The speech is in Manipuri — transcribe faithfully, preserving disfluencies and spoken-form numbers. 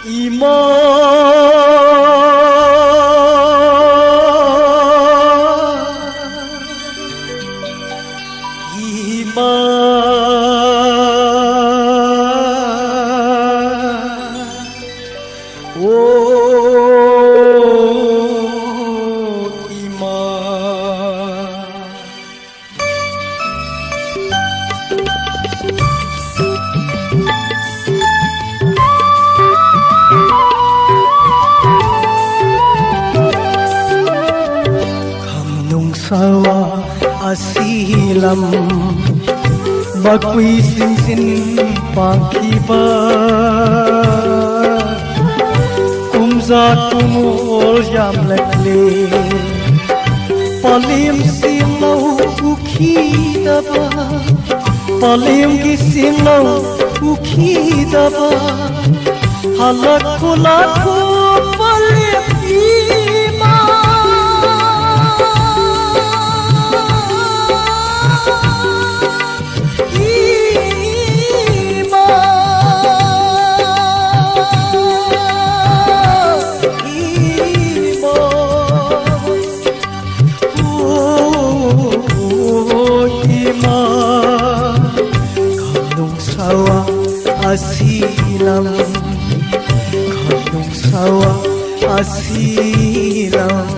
ꯏꯃꯥ, ꯏꯃꯥ, ꯑꯣ ꯏꯃꯥ꯫ ꯈꯝꯅꯨꯡ ꯁꯋꯥ ꯑꯁꯤ ꯂꯝ ꯃꯈꯨꯏ ꯁꯤꯡꯖꯤꯟ ꯄꯥꯡꯈꯤꯕ ꯀꯨꯝꯖꯥ ꯀꯨꯝꯑꯣꯜ ꯌꯥꯝꯂꯛꯂꯦ꯫ ꯄꯂꯦꯝ ꯁꯤꯡꯅꯧ ꯎꯈꯤꯗꯕ, ꯄꯂꯦꯝꯒꯤ ꯁꯤꯡꯅꯧ ꯎꯈꯤꯗꯕ, ꯍꯜꯂꯛꯈꯣ ꯂꯥꯛꯈꯣ ꯄꯂꯦꯝ ꯏꯃꯥ꯫ ꯏꯃꯥ, ꯏꯃꯥ, ꯑꯣ ꯏꯃꯥ, ꯈꯝꯅꯨꯡ ꯁꯋꯥ ꯑꯁꯤ ꯂꯝ, ꯈꯝꯅꯨꯡ ꯁꯋꯥ ꯑꯁꯤ ꯂꯝ꯫